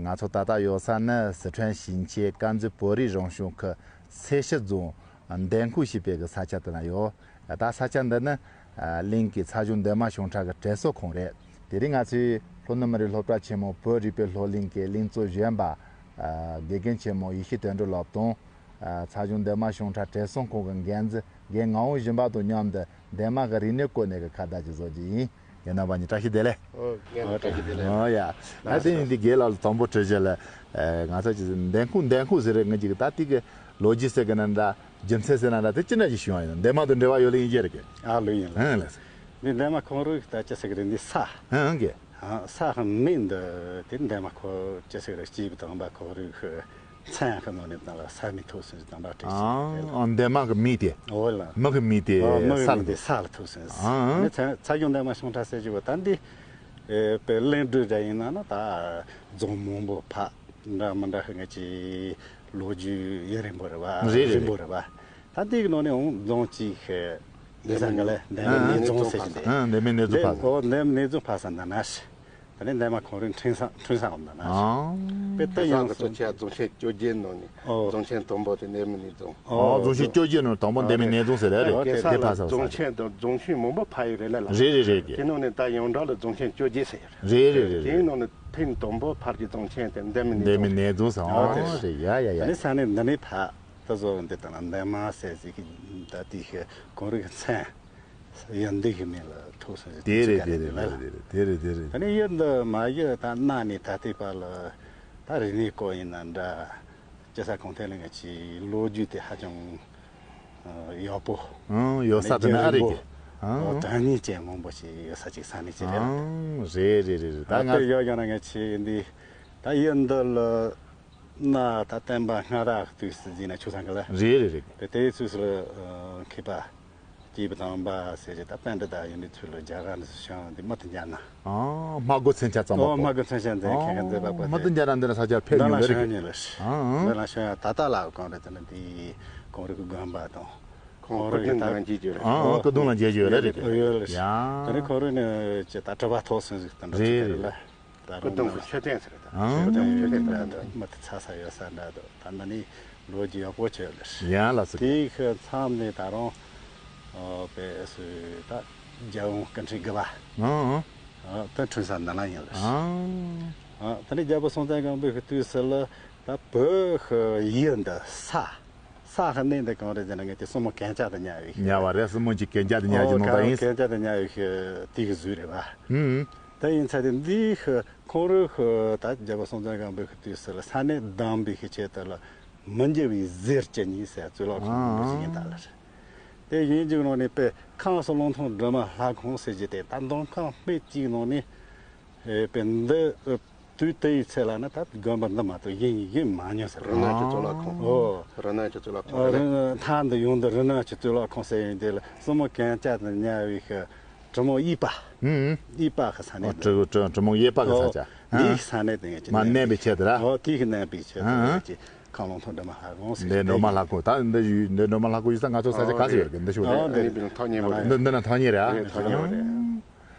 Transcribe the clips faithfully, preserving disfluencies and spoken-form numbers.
ང་ཚོ་ད་ལྟ་ཡོད་ས་ནི་སི་ཁྲོན་ཞིང་ཆེན་དཀར་མཛེས་བོད་རིགས་རང་སྐྱོང་ཁུལ་སེར་ཤུལ་རྫོང་འདན་ཁོག་ཞེས་པའི་གི་ས་ཆ་དེ་ན་ཡོད། ད་ས་ཆ་འདི་ནི་གླིང་གི་ཚ་གཞུང་འདན་མ་ཞིང་ཁྲ་གི་དྲན་གསོ་ཁང་རེད། དེ་རིང་ང་ཚོས་ལྷོ་ནུབ་མི་རིགས་སློབ་གྲྭ་ཆེན་མོ་བོད་རིག་པའི་སློབ་གླིང་གི་གླིང་གཙོ་གཞོན་པ་དགེ་རྒན་ཆེན་མོ་ཡེ་ཤེས་དོན་གྲུབ་ལགས་དང་། ཚ་གཞུང་འདན་མ་ཞིང་ཁྲ་དྲན་གསོ་ཁང་གི་འགན་འཛིན་རྒན་ངག་དབང་སྦྱིན་པ་དང་མཉམ་དུ་འདན་མ་གི་རིག་གནས་སྐོར་ནས་གི་ཁ་བརྡ་ཅིག་བཟོ་རྒྱུ་ཡིན། རྒན་རྣམ་པ་གཉིས་བཀྲ་ཤིས་བདེ་ལེགས། ཨོ་རྒན་ལགས་བཀྲ་ཤིས་བདེ་ལེགས། ཨོ་ཡ། ད་དེ་ཡིན་དུས་རྒན་ལགས་ལ་དང་པོ་དྲི་རྒྱུ་ལ། ང་ཚོ་ཅིག་འདན་ཁོག་འདན་ཁོག་ཟེར་རེད། ང་ཅིག་ད་དེ་གི་ལོ་རྒྱུས་ཟེར་གི་ན་འདྲ། རྒྱུ་མཚན་ཟེར་ན་འདྲ། དེ་ཅི་འདྲ་ཞིག་བྱུང་བ་ཡིན་ན། འདན་མ་དང་འབྲེལ་བ་ཡོད་ལེ་ཡིན་རྒྱུ་རེད་གི། ཨ་ལོས་ཡིན་ལ། ཨང་ལགས། འདི་འདན་མ་ཁོང་རང་གི་ད་ཅི་ཟེར་གི་རེད། འདི་ས། ཨང་གི། ས་ཧ་མིན་འདི་དེ་འདན་མ་ཁོ་ཅི་ཟེར་གི་རེད། སྐྱེས་བུ་དམ་པ་ཁོ་རང་གི་མཚན་ཧ་ནོ་ནི་དང་ལ་ས་མི་ཐོག་སུན་དམ་པ་བྲིས་ཨ་ཟིན་ཨ་འདན་མ་གི་མིང་དེ། འོ་ལ། མི་གི་མིང་དེ་ཨ་མི་གི་ས་ལ། མིང་དེ་ས་ལ་ཐོག་སུན། ཨ་ནི་ཚ་ཚ་གཞུང་འདན་མ་ཞིང་ཁྲ་ཟེར་གྱི་བ་ད་འདི་པའི་གླིང་བྲིས་འདྲ་ཡིན་ན་ན་ད་རྫོང་མང་པོ་ཕ་འདྲ་མི་འདྲ་ཧི་ང་ཅི་ལོ་རྒྱུས་ཡུན་རིང་པོ་རེད་བ། རེད་རེད་རིང་པོ་རེད་བ། ད་འདི་གི་ནང་ནས་འོང་རྫོང་གཅིག་ཧི་འདི་ས་ག་ལ་འདན་མ་ནེ་རྫོང་ཟེར་གྱི་འདི། ཨ་འདན་མ་ནེ་རྫོང་ཕ་ས། འོ་འདན་མ་ནེ་རྫོང་ཕ་ས་འདི་ན་ཤི། ད་ནི་འདན་མ་ཁོང་རང་འཁྲུངས་ས་འཁྲུངས་ས་འོང་འདི་ན་ཤི། ཨ་པེ་ད་ཡང་གི་གཙོ་ཆེ་རྫོང་ཆེན་བཅོ་བརྒྱད་ནང་ནས་ཨོ་རྫོང་ཆེན་དང་པོ་དེ་འདན་མ་ནེ་རྫོང་། ཨོ་རྫོང་ཆེན་བཅོ་བརྒྱད་ནང་དང་པོ་འདན་མ་ནེ་རྫོང་ཟེར་རེད། རེད་གེ་ས་དེ་ལ་ཕ་ས་རྫོང་ཆེན་དང་རྫོང་ཆུང་མང་པོ་ཕ་ཡི་རེད་ལ་ལ། རེད་རེད་རེད་གེ། དེ་ནང་ནས་ད་ཡོངས་གྲགས་ལ་རྫོང་ཆེན་བཅོ་བརྒྱད་ཟེར་ཡོད་རེད། རེད་རེད་རེད་རེད། དེའི་ནང་ནས་ཐེངས་དང་པོ་ཕར་གྱི་རྫོང་ཆེན་དེ་འདན་མ་ནེ་འདན་མ་རྫོང་། ནེ་རྫོང་ཟེར། ཨོ་ཨོ་དེ་རེད། ཡ་ཡ་ཡ། ད་ནི་ས་གནས་འདི་ནས་ཕ། ད་བཟོ་འདི་དང་འདན་མ་ཟེར་ཟིག་གི་ད་དེ་ཤི་གོང་རིག་མཚན་ཡང་འདི་གི་མིང་ལ་ཐོགས་སོང་ཟིག་དེ་རེད་དེ་རེད་དེ་རེད་དེ་རེད་དེ་རེད། ད་ནི་ཡུལ་འདི་མ་ཡུལ་ད་གནའ་ནས་ད་ལྟའི་བར་ལ་ད་རིག་གནས་སྐོར་ཡིན་ན་འདྲ། སྐྱེ་ས་གོང་ཐད་ལ་ང་ཆི་ལོ་རྒྱུས་དེ་ཧ་ཅང་ཡག་པོ། ཨང་ཡོད་ས་དེ་ནི་ཨ་རིག་གི། ཨང་དྲང་སྙིང་ཅན་མང་པོ་ཞིག་ཡོད་ས་ཅིག་ས་གནས་ཅིག་རེད། ཨང་རེད་རེད་རེད་རེད། ད་ད་ང་དཔེ་ཡོད་ཀྱང་ན་ང་ཆི་འདི་ད་ཡུལ་འདི་ལ། ན་ད་བསྟན་པ་སྔ་རབས་དུས་སུ་ཟིན་ན་ཆོས་སང་གི་ལ། རེད་རེད་རེད། དེ་དེའི་ཚུལ་སུ་མཁས་པ་སྐྱེས་བུ་དམ་པ་ཟེར་གྱི་ད་པཎྜི་ཏ་ཡིན་པའི་ཚུལ་ལ་རྒྱ་གར་ནས་བྱུང་འདི་མུ་ཏིག་ཉར་ན། ཨ་སྨྲ་སྒོ་མཚོན་ཆ་ཙམ་པ། ཨོ་སྨྲ་སྒོ་མཚོན་ཆ་མཛད་མཁན་གི་མཛད་པ་པོ་དེ། མུ་ཏིག་ཉར་ན་འདི་ན་ས་ཆར་ཕེབས་འདི་མྱོང་ལ་རེད། བྱུང་མྱོང་ལ། ཨ་ཨ། འདི་ལ་བྱུང་ཡང་ད་ལྟ་ལ་གང་རེད་དེ་ནི་འདི་གོང་རིག་དགོན་པ་དང་། ཁོང་ཁོང་རིག་སྐུ་གདུང་ད་ལ་མཇལ་རྒྱུ་རེད། ཨ་ཨ་སྐུ་གདུང་ལ་མཇལ་རྒྱུ་ཡོད་རེད་རེད། ཡོད་རེད། ཡ། དེ་ནི་ཁོང་རིག་ནི་ཅི་ད་གྲུབ་པ་ཐོག་སོང་ཟིག་དང་འདྲ་ཅིག་རེད་ལ། ད་སྐུ་གདུང་གི་མཆོད་རྟེན་ཟེར་ད། ཨང་། མཆོད་རྟེན་འདྲ་འདུག་མི་དེ་ཚ་ས་ཡོད་ས་འདྲ་འདུག་ད་འདི་ནི་ལོ་རྒྱུས་ཡག་པོ་བྱས་ལ། ཡང་ལ་སུ་དེའི་ཤི་མཚམས་ནས་ད་རུང་ཨོ་པེ་སུ་ད་རྒྱལ་བོ་སྐུ་ཕྲེང་དགུ་པ། ཨང་ཨང་། ཨ་ད་འཁྲུངས་ས་འདི་ན་ཡིན་ལ། ཨང་། ཨ་ད་ནི་རྒྱལ་པོ་སྲོང་བཙན་སྒམ་པོའི་ཤི་དུས་སུ་ལ་ད་བོད་ཤི་ཡུལ་འདི་ས། ས་ཧ་ནས་འདི་གང་རེད་ཟེར་ན་ངས་དེ་སྲུ་མོ་གན་རྐྱལ་དུ་ཉར་བའི་ཤི། ཉར་བ་རེད། སྲུ་མོ་གཅིག་གན་རྐྱལ་དུ་ཉར་གྱི་ནོ་ད་ཡིན། གན་རྐྱལ་དུ་ཉར་བའི་ཤི་དེ་གི་ཟུར་རེད་བ། ཨང་། དེ་ཡིན་ཚེ་དེ་འདིའི་ཤི་ཁོང་རང་ཤི་ད་རྒྱལ་པོ་སྲོང་བཙན་སྒམ་པོའི་ཤི་དུས་སུ་ལ་ས་གནས་བསྡམས་པའི་ཤི་ཆེད་དུ་ལ་མི་འགྱུར་བའི་གཟི་བརྗིད་ཉིད་ཟེར་གཙུག་ལག་ཁང་མང་པོ་ཞིག་ཡིན་ད་ལ་རེད། དེ་ཡིན་རྒྱུ་ནང་ནས་པའི་ཁམས་སུ་ལུང་ཐང་སྒྲོལ་མ་ལྷ་ཁང་ཟེར་གྱི་དེ་ད་མདོ་ཁམས་སྨད་ཀྱི་ནང་ནས་པའི་འདི་དུས་དེ་ཡི་ཚེ་ལ་ནི་ད་དགོན་པ་འདི་མ་གཏོགས་གཞན་གཞན་མ་ཉམས་ཟེར། རི་ནང་གི་གཙུག་ལག་ཁང་། ཨོ། རི་ནང་གི་གཙུག་ལག་ཁང་རེད། མཐའ་འདི་ཡོངས་འདི་རི་ནང་གི་གཙུག་ལག་ཁང་ཟེར་ཡིན་དེ་ལ་སྲུ་མོ་གན་རྐྱལ་དུ་ཉར་བའི་ཤི་གྲི་མོ་གཡས་པ། ཨུམ། གཡས་པ་གི་ས་གནས། ཨོ་གྲི་གྲི་གྲི་མོ་གཡས་པ་གི་ས་ཆ། འདིའི་ས་གནས་དེ་ངས་ཅི་མ་མནན་པའི་ཆེད་དུ་ར། ཨོ་དེ་གི་མནན་པའི་ཆེད་དུ་ངས་ཅི་ཁམས་ལུང་ཐང་སྒྲོལ་མ་ལྷ་ཁང་ཟེར། འདི་སྒྲོལ་མ་ལྷ་ཁང་ད་འདི་ཡུལ་འདི་སྒྲོལ་མ་ལྷ་ཁང་ཡོད་ས་ང་ཚོ་ས་ཆ་ག་ཚོད་ཡོད་རེད་གི་འདི་ཤོད་ཨོ་དེ། འདི་འདི་ནི་ཐང་ཉེ་པོ་རེད། འདི་འདི་ན་ཐང་ཉེ་རེད་ཨ། ཐང་ཉེ་པོ་རེད།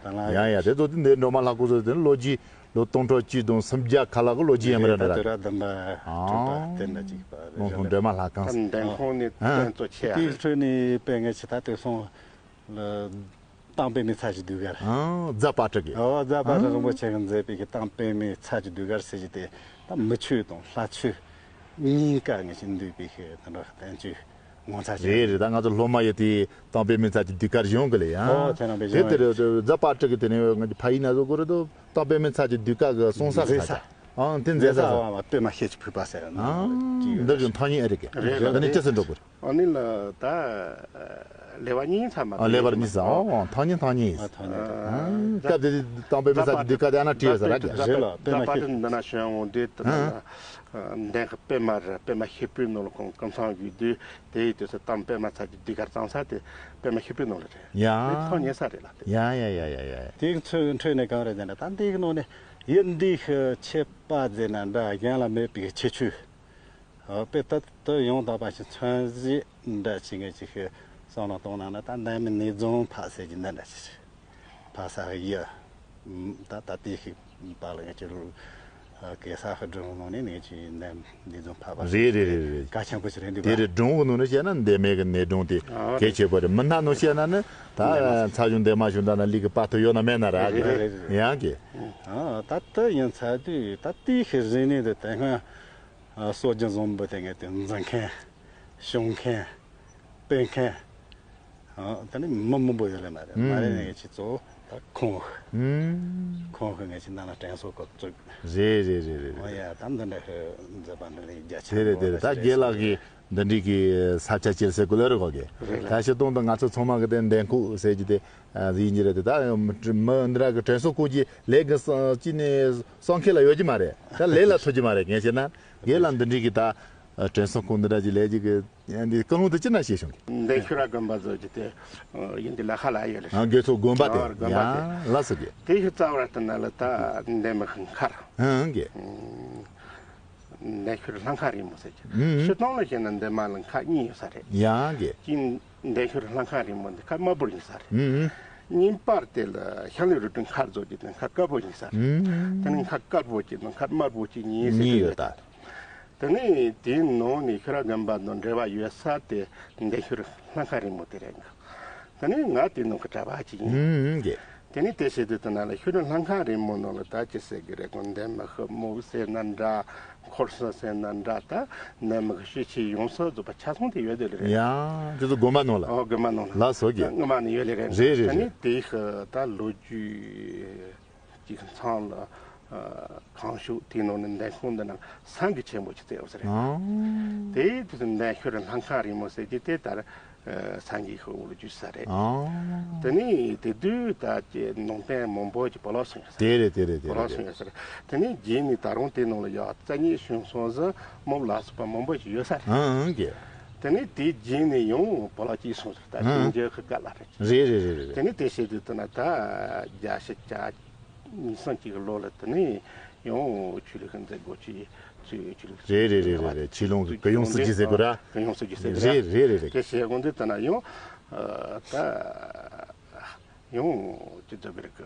ཡང་ཡང་དེ་ཚོ་དེ་འདྲའི་སྒྲོལ་མ་ལྷ་ཁང་ཚོ་དེ་ནི་ལོ་རྒྱུས་ལོ་སྟོང་ཕྲག་གཅིག་དང་སུམ་བརྒྱ་ཁ་ལ་གི་ལོ་རྒྱུས་ཡིན་པ་རེད་ད། དུས་རབས་བདུན་པ་དྲུག་པ་དེ་འདྲ་ཅིག་པ་རེད། ལུང་ཐང་སྒྲོལ་མ་ལྷ་ཁང་། ད་འདན་ཁོང་ནི་ཨ་གཏན་གཙོ་ཆེ་ཡ་དེའི་རེད། ཁྲོད་ནས་དཔེ་ངེས་ཆེ་ད་དེ་སོང་ལ་གཏམ་དཔེ་མེད་ཚར་གྱི་ཟློས་གར། ཨ་རྫ་དཔལ་སྤྲུལ་གི། ཨོ་རྫ་དཔལ་སྤྲུལ་རིན་པོ་ཆེ་གིས་མཛད་པའི་གི་གཏམ་དཔེ་མེད་ཚར་གྱི་ཟློས་གར་ཟེར་གྱི་དེ་ད་མི་ཆོས་དང་ལྷ་ཆོས་གཉིས་ཀ་ངེས་ཆེ་འདུས་པའི་གི་དེ་འདྲ་བསྟན་བཅོས། ངོ་མཚར་ཆེ། རེད་རེད། ད་ང་ཚོ་སློབ་མ་ཡོད་དེ་གཏམ་དཔེ་མེད་ཚར་གྱི་ཟློས་གར་གཞུང་གི་ལས་ཡང་། ཨོ་ཁྱེད་རང་པའི་དེ་གཞུང་དེ་རེད། རྫ་དཔལ་སྤྲུལ་གི་དེ་ནས་ང་ཚོ་ཕ་ཡུལ་ན་བཟོ་དགོས་རེད་དོ། གཏམ་དཔེ་མེད་ཚར་གྱི་ཟློས་གར་གི་གསུང་ས་གི་མཛད་ས་ས་ཆ། ཨང་དེ་མཛད་མཛད་ས་ས་ས། བ་པད་མ་ཤེལ་གྱི་ཕུད་པ་ཟེར་ན་ཨང་ཅིག་ཡོད་འདི་རེད། གཞུང་ཐང་ཉིད་ཨེ་རེད་གི། རེད་ད་ནི་རེད། ཅི་ཟེར་འགྲོ་དགོས་རེད། ཨ་ནི་ལ་ད་ལེ་བར་གཉིས་ཚར་མ་ཨ་ལེ་བར་གཉིས་ཚར། ཨོ་ཨོ་ཐང་ཉིད་ཐང་ཉིད། ཨ་ཐང་ཉིད་ཨ་ཨ་སྐབས་དེ་གཏམ་དཔེ་མེད་ཚར་གྱི་ཟློས་གར་དེ་ཨ་ན་བྲིས་ཡོད་ས་ར་གི། རེད་ལ་པད་མ་ཤེལ། འདི་ན་ཤོད་འོང་དུས་དེ་ན་ཨ། འདན་གི་པད་མ་རེད། པད་མ་ཤེལ་བུའི་ནང་ལ་ཁོང་སྐུ་མཚམས་བཞུགས་དུས་དེའི་དུས་སུ་གཏམ་དཔེ་མེད་ཚར་གྱི་ཟློས་གར་བརྩམས་ས་དེ་པད་མ་ཤེལ་བུའི་ནང་ལ་རེད། ཡ། དེ་ཐང་ཉེ་ས་རེད་ལ་དེ། ཡ་ཡ་ཡ་ཡ་ཡ། དེའི་ཚོའི་ཁྲོད་ནས་གང་རེད་ཟེར་ན་ད་འདིའི་ནང་ནས་ཡུལ་འདིའི་ཤི་ཆད་པ་ཟེར་ན་འདྲ་གཞན་ལ་མེད་པའི་ཁྱད་ཆོས། ཨ་དཔེ་ད་དུ་ཡང་དག་པ་ཞིག་མཚོན་བྱེད་འདྲ་ཞིག་ངས་ཅིག་ཤི་བསམ་བློ་གཏོང་ན་ན་ད་འདན་མ་ནེ་རྫོང་ཕ་ཟེར་གྱི་འདི་འདྲ་ཞིག་ཕ་ས་ཡི་ད་ད་དེ་ཞིག་པ་ལ་ངས་ཅིག་རུ་ གེ་སར་གྱི་སྒྲུང་ནང་ནས་ནས་ཀྱི་འདེམས་འདི་ཚོ་ཕབ་པ་རེད། རེད་རེད་རེད་རེད། གལ་ཆེན་པོ་ཞིག་རེད་འདུག་དེ་རེད། སྒྲུང་གི་ནང་ནས་བཤད་ན་འདན་མ་གི་ནད་སྒྲུང་དེ་ཨ་གལ་ཆེ་པོ་རེད། མི་སྣ་ནང་བཤད་ན་ནི་ད་འདན་མ་ཚ་གཞུང་འདན་མ་གཞུང་ད་ན་ལི་གི་པ་ཐོ་ཡོད་ན་མེད་ན་ར་གི་རེད་རེད་རེད། ཡང་གི་ཨ་ད་ལྟ་ཡིན་ཚ་དུས་ད་ལྟའི་ཤི་རིང་ནས་དེ་དེ་སྔ་སྲོལ་རྒྱུན་བཟང་པོ་དེ་ངས་དེ་འཛིན་མཁན། སྐྱོང་མཁན། སྤེལ་མཁན། ཨ་ད་ནི་མི་མང་པོ་ཡོད་ལེ་མ་རེད། མ་རེད་ནས་ངས་ཅི་གཙོ་བོ་ད་ཁོང་ཁོང་གི་ངས་ཅི་ནང་ལ་དྲན་གསོ་སྐབས་བཙུགས། རེད་རེད་རེད་རེད། ཨོ་ཡ་ད་འདི་འདྲ་ཧི་མཛད་པ་འདི་ལས་རྒྱ་ཆེན་དེ་རེད། པོ་དེ་རེད། ད་རྒན་ལགས་ཀྱིས་འདི་འདྲའི་གི་ས་ཆ་ཅིར་ཟེར་གོ་ལེ་རེད་གོ་གི་རེད་ལ། ད་ཕྱི་གཏོང་དུ་ང་ཚོ་ཚང་མ་གི་དེ་འདན་ཁོག་ཟེར་གྱི་དེ་ཡིན་གྱི་རེད། དེ་ད་མི་འདི་འདྲ་གི་དྲན་གསོ་སྐོར་གྱི་ལས་ཀྱི་ཅི་ནས་གསང་མཁན་ལ་ཡོད་ཀྱི་མ་རེད། ད་ལས་ལ་ཐུག་ཀྱི་མ་རེད། ངས་བཤད་ན་རྒན་ལགས་འདི་འདྲའི་གི་ད་དྲན་གསོ་སྐོར་འདི་འདྲ་གྱི་ལས་ཀྱི་གི་ཡང་འདི་ཀུན་སློང་དུ་ཅི་ན་ཤེས་བྱུང་གི། འདན་ཤུ་ར་དགོན་པ་བཟོ་རྒྱུ་དེ་ཡིན་འདི་ལ་ཧ་ལ་ཡོད་ལ། ཨ་དགེ་ཚོགས་དགོན་པ་དེ་ཨ་དགོན་པ་དེ་ཡང་ལ་སོ་གི། དེ་ཤུ་རྩ་བར་དུ་ན་ལ་ད་འདན་མ་ཁང་མཁར། ཨང་གི། འདན་ཤུ་ར་ལྷ་མཁར་རིང་མོ་ཟེར་གྱི། ཨང་། ཤུ་སྟོང་ལ་བཤད་ན་འདན་མ་ལ་མཁར་གཉིས་ཡོད་ས་རེད། ཡང་གི། གཅིག་འདན་ཤུ་ར་ལྷ་མཁར་རིང་མོ་འདི་མཁར་དམར་པོ་ཡིན་ས་རེད། ཨང་། གཉིས་པར་དེ་ལ་ཤ་ལུ་རུ་ཏུ་མཁར་བཟོ་རྒྱུ་དེ་མཁར་དཀར་པོ་ཡིན་ས་རེད། ཨང་། དེ་ནི་མཁར་དཀར་པོ་གཅིག་དང་མཁར་དམར་པོ་གཅིག་གཉིས་ཟེར་གྱི་ཡོད་ད། དེ་ནས་དེའི་ནང་ནས་ཤུ་ར་དགོན་པ་དང་འབྲེལ་བ་ཡོད་ས་དེ་འདན་ཤུ་ར་ལྷ་མཁར་རིང་མོ་དེ་རེད། དེ་ནས་ང་དེ་ནང་གི་གྲྭ་པ་ཅིག་ཡིན། ཨང་གི། དེ་ནས་དེ་བྱེད་དུས་དེ་ན་ལ་ཤུ་ར་ལྷ་མཁར་རིང་མོ་ནང་ལ་ད་ཅི་ཟེར་གི་རེད་གོ། འདན་མ་ཤི་མོ་ཟེར་ན་འདྲ། འཁོར་ས་ཟེར་ན་འདྲ། ད་འདན་མ་གི་ཤུལ་ཆེ་ཡོང་ས་རྫོགས་པ་ཆ་ཚང་དེ་ཡོད་དེ་རེད། ཡང་དེ་ཚོ་དགོན་པ་ནང་ལ། ཨོ་དགོན་པ་ནང་ལ། ལ་སོ་གི། སྔོན་མ་ནས་ཡོད་ལེ་རེད། རེད་རེད་དེ་ནས་རེད། དེ་ཤི་ད་ལོ་རྒྱུས། ཅིག་མཚམས་ལ་ཨ་གང་ཤུགས་དེའི་ནང་ནས་འདན་ཁོང་འདི་ན་སེང་གེ་ཆེན་པོ་ཅིག་བཙལ་བ་ཟེར། ཨང་། དེའི་དུས་སུ་འདན་ཤུ་ར་ལྷ་མཁར་རིང་མོ་ཟེར་གྱི་དེ་ལྟར་ཨ་སེང་གེ་ཤོག་བུ་ལ་འཇུས་ས་རེད། ཨང་། དེ་ནས་དེ་དུས་ད་ཀྱི་ནང་བསྟན་མང་པོ་ཅིག་སྤོ་ལོ་སོང་ཡོད་ས་དེ་རེད། དེ་རེད་དེ་སྤོ་ལོ་རེད་སོང་དེ། ཡོད་ས་རེད། དེ་ནས་རྗེས་ནས་ད་རུང་དེ་ནང་ལ་ཡ་རྩ་གཉིས་བྱུང་སོང་ཟིག་མོ་ལ་སོགས་པ་མང་པོ་ཞིག་ཡོད་ས་རེད། ཨང་ཨང་གི། དེ་ནས་དེའི་རྗེས་ནས་ཡང་སྤོ་ལོ་སྐྱེས་སོང་ཟིག་ད་ཨང་། དེ་འཇོག་གི་ག་ལ་རེད། རེད་རེད་རེད་རེད། དེ་ནས་དེ་བྱེད་དུས་དེ་ན་ད་རྒྱལ་སྲིད་ཀྱི། ཉིས་སྟོང་གཅིག་གི་ལོ་ལ་དེ་ནས་ཡང་ཆོས་ལུགས་མཛད་སྒོ་ཅིག་ཚུལ་ཆོས་ལུགས་རེད་རེད་རེད་རེད་རེད། ཆོས་ལུགས་གུ་ཡངས་སུ་གྱིས་ཟེར་དགོས་ར། གུ་ཡངས་སུ་གྱིས་ཟེར་དགོས་ར། རེད་རེད་རེད་རེད། དེ་བྱས་འོང་དུས་ད་ན་ཡང་ད་ཡང་ཅི་ཟེར་བའི་གི་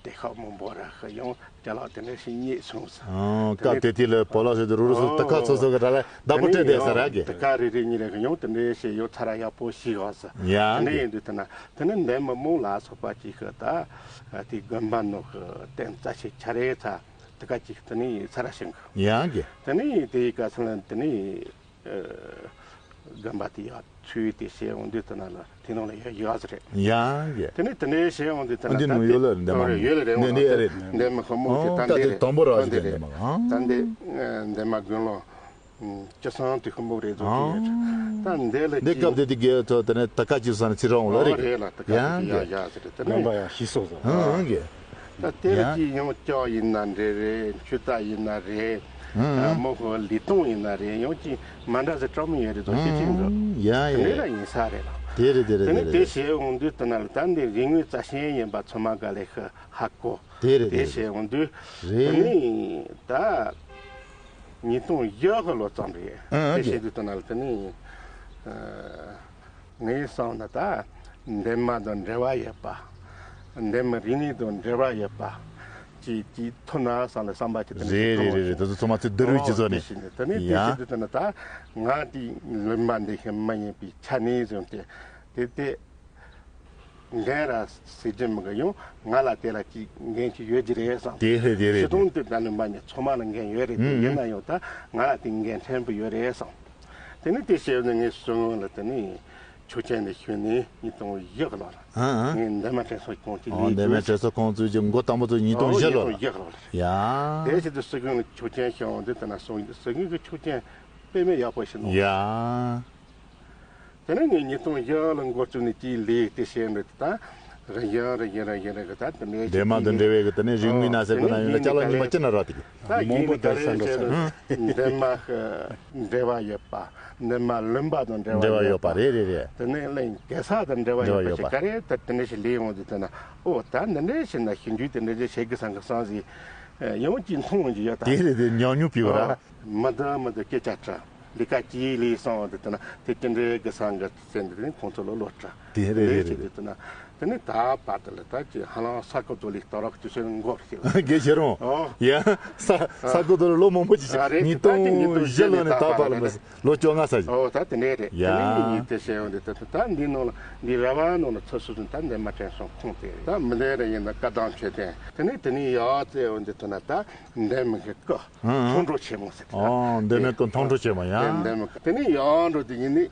སྡེ་ཁག་མང་པོ་ར་ཡང་ཅ་ལག་དེ་འདྲ་ཞིག་རྙེད་སོང་ཟེར། ཨང་། སྐབས་དེ་དུས་ལ་སྤོ་ལོ་ཟེར་དུས་རུ་རུ་སུ་ད་ཁ་སོ་སོ་གི་ར་ལ་བདག་པོ་སྤྲད་དེ་ཟེར་ར་གི། ད་ཀ་རེ་རེ་གཉིས་རེ་གི་ཡང་དེ་འདྲ་ཞིག་ཡོད་ཚ་ར་ཡག་པོ་ཞིག་ཡོད་ཟེར། ཡ་དེ་འདྲ་ཡིན་དུས་ད་ན། དེ་ནི་འདན་མ་མོ་ལ་སོགས་པ་ཅིག་གི་ད་དེ་དགོན་པ་ནང་གི་རྟེན་རྩ་ཆེ་ཆ་རེ་ཚ་དེ་ག་ཅིག་དེ་ནི་ཚ་ར་ཤིང་གི། ཡང་གི། དེ་ནི་དེའི་སྐབས་སུ་ལ་དེ་ནི་དགོན་པ་དེ་ཡག་ཚུལ་དེ་བྱས་འོང་དུས་དེ་ན་ལ་དེ་ནང་ལ་ཡག་ཡག་ཟེར་རེད། ཡང་གི། དེ་ནི་དེ་ནས་བྱས་འོང་དུས་དེ་ན་འདི་ནང་ཡོད་ལ་འདན་མ་ཡོད་ལ་རེད། འོང་དེ་རེད། འདན་མ་ཁོ་མོ་དེ་ད་འདི་རེད། དང་པོ་ར་ད་འདི་རེད། ད་འདི་འདན་མ་དགུང་ལོ། སྤྱི་བསང་དུས་ཁོ་མོ་རེད་ཟོ་གི་ཡོད། ད་འདི་ལ་འདི་སྐབས་དེ་དེ་གའི་ཐོག་དེ་ནས་ད་ཀ་ཅི་ས་ནས་ཚིག་རང་ལ་རེད། རེད་ལ་ད་ཀ་ཡང་ཅི་ཡ་ཡ་ཟེར་དེ་ནས་རྣམ་པ་ཡང་ཤི་སོང་ཟེར། ཨང་གི། ད་དེ་ལ་ཅི་ཡང་སྐྱོ་ཡིན་ན་རེད་རེད། མཆུ་ཏོ་ཡིན་ན་རེད། མོ་ཧོ་ལི་ཏོང་ཡིན་ན་རེད། ཡང་ཅི་མ་འདྲ་ཟེར་སྤྲང་མོ་ཡོད་རེད་ཟོ་ཤི་ཅིང་གི། ཡ་ཡ། དེ་ལ་ཡིན་ས་རེད་ལ། དེ་རེད་དེ་རེད་དེ་ནས་དེ་རེད། དེ་བྱས་འོང་དུས་དེ་ན་ལ་ད་འདི་རིག་དངོས་རྩ་ཤེས་ཡིན་པ་ཚོ་མ་ག་ལས་ཤི་ཧ་གོ། དེ་རེད་དེ་དེ་བྱས་འོང་དུས། རེད། དེ་ནས་ད། ཉིས་སྟོང་བཞི་གི་ལོ་ཙམ་རེད། ཨ་དེ་ཨ་བྱེད་དུས་དེ་ན་ལ་དེ་ནས་ངའི་བསམ་ན་ད་འདན་མ་དང་འབྲེལ་བ་ཡོད་པ། འདན་མ་རིག་གནས་དང་འབྲེལ་བ་ཡོད་པ་ཅིག་ཅིག་ཐོན་ན་བསམ་ལ་བསམ་པ་ཅིག་དེ་འདྲ་ཞིག་རེད་ཐོན་རེད་པ་རེད། ཞིག་དེ་ཚོ་ཚང་མ་ཚོས་བསྡུར་བའི་སྤྱི་ཚོགས་ནས། དེ་ནས་དེ་ཡ་བྱེད་དུས་དེ་ན་ད་ང་དེ་ལུང་པ་འདི་ཤི་མ་ཡིན་པའི་ཆ་ནས་བཟུང་སྟེ་དེ་དེ། འགན་ར་ཟེར་རྒྱུ་མི་གི་ཡང་ང་ལ་དེ་ལ་ཅིག་འགན་ཅིག་ཡོད་ཀྱི་རེད་བསམ། དེ་རེད་དེ་རེད། ཕྱི་དོན་དེ་ད་ནི་མ་ཉེ་ཚང་མ་ལ་འགན་ཡོད་རེད་དེ། ཨུ་ཡིན་ན་ཡང་ད་ང་ལ་དེ་འགན་ཕྲན་བུ་ཡོད་རེད་བསམ། དེ་ནི་དེ་བྱས་ནས་ངས་སོང་ལ་དེ་ནི་ཆོས་ཅན་ནས་ཤོད་ནས་ཉིས་སྟོང་བཞི་གི་ལོ་ལ་ཨ་ཨ་ངས་འདན་མ་དྲན་གསོ་ཁང་ཅིག་ཨོ་ལས་འདན་མ་དྲན་གསོ་ཁང་ཚུལ་གྱི་མགོ་དང་པོ་ཚུལ་ཉིས་སྟོང་བཞི་ལོ་ལ། ཉིས་སྟོང་བཞི་གི་ལོ་ལ། ཡ། དེ་བྱས་ཏེ་སྲིད་གཞུང་ལ་ཆོས་ཅན་ཤོད་འོང་དུས་དེ་ན་སོང་སྲིད་གཞུང་གི་ཆོས་ཅན་དཔེ་མེད་ཡག་པོ་ཞིག་གནང་། ཡ། དེ་ནས་ངས་ཉིས་སྟོང་བཞི་ལ་འགོ་བཙུགས་ནས་དེའི་ལས་དེ་བྱས་འདི་ད་རེ་བཞིན་རེ་བཞིན་རེ་བཞིན་རེ་བཞིན་ད་དེ་ནས་འདན་མ་དང་འབྲེལ་བའི་གི་དེ་ནས་རིག་དངོས་ན་ཟེར་གོ་ན་ཡོད་ན་ཅ་ལག་ཉི་མ་ཅི་ན་རག་དེ་གི། ད་ཡིན་ནི་ག་རེ་བྱས་ན་འདན་མ་གི་འབྲེལ་བ་ཡོད་པ། འདན་མ་ལུང་པ་དང་འབྲེལ་བ་ཡོད་པ། རེད་རེད་རེད། དེ་ནས་གླིང་གེ་སར་དང་འབྲེལ་བ་ཡོད་པ་ཞིག་ག་རེ་ད་དེ་འདྲ་ཞིག་ལས་འོང་དུས་དེ་ན་ཨོ་ད་འདི་འདྲ་ཞིག་ན་ཞིབ་འཇུག་དེ་འདྲ་ཞིག་བྱེད་དགོས་བསམ་གི་བསམ་ཟིག་ཡང་ཅིག་མཐོང་འོང་གི་ཡོད་ད། དེ་རེད་དེ་ཉམས་མྱོང་ཕུལ་བ་ར། མི་འདི་མི་འདི་སྐད་ཆ་དྲི། ལས་ཀ་ཅིའི་ལས་སོང་དེ་ལྟ་ན་དེ་ཅི་འདྲའི་གི་སང་གི་ཟེར་འདི་ནི་ཁོང་ཚོ་ལ་བློ་དྲི། དེ་རེད་རེད་རེད། དེ་ལྟ་ན་ དེ་ནས་ད་བར་དུ་ལ་ད་ཅི་ཧ་ལམ་ས་ཁུལ་དུ་ལས་ལྟ་རོགས་ཅི་ཞིག་འགོར་ཞིག་ལ། དགེ་བྱེད་རུང་། ཨོ། ཡ། ས་ས་ཁུལ་དུ་ལ་ལོ་མང་པོ་ཅིག་ཨ་རེད། ཉིས་ད་ཅི་ཉིས་སྟོང་སྟོང་བཞི་ལོ་ནས་ད་བར་ལ་མ་ཟད་ལོ་བཅོ་ལྔ་ཙམ་ཞིག་ཨོ་ད་དེ་ནས་རེད། ཡ། དེ་ནས་ཡིན་དེ་བཤད་ཡོང་དུས་ད་ད་འདི་ནང་ལ་འདི་ར་བ་ནང་ལ་ཚུར་སོ་སོ་ད་འདན་མ་དྲན་སོང་ཁོང་དེ་ད་མི་ལས་རེ་ཡིན་ན་བཀའ་གདམས་ཆོས་ལྡན་དེ་ནས་དེ་ནས་ཡག་ཙེ་ཡོང་དུས་ད་ན་ད་འདན་མི་གི་སྐུ་ཨང་། མཐོང་གྲོལ་ཆེན་མོ་ཟེར། ཨོ་འདན་མའི་སྐུ་མཐོང་གྲོལ་ཆེན་མོ་ཡ། དེ་འདན་མི་དེ་ནས་ཡང་འགྲོ་དུས་ཡིན་ནི་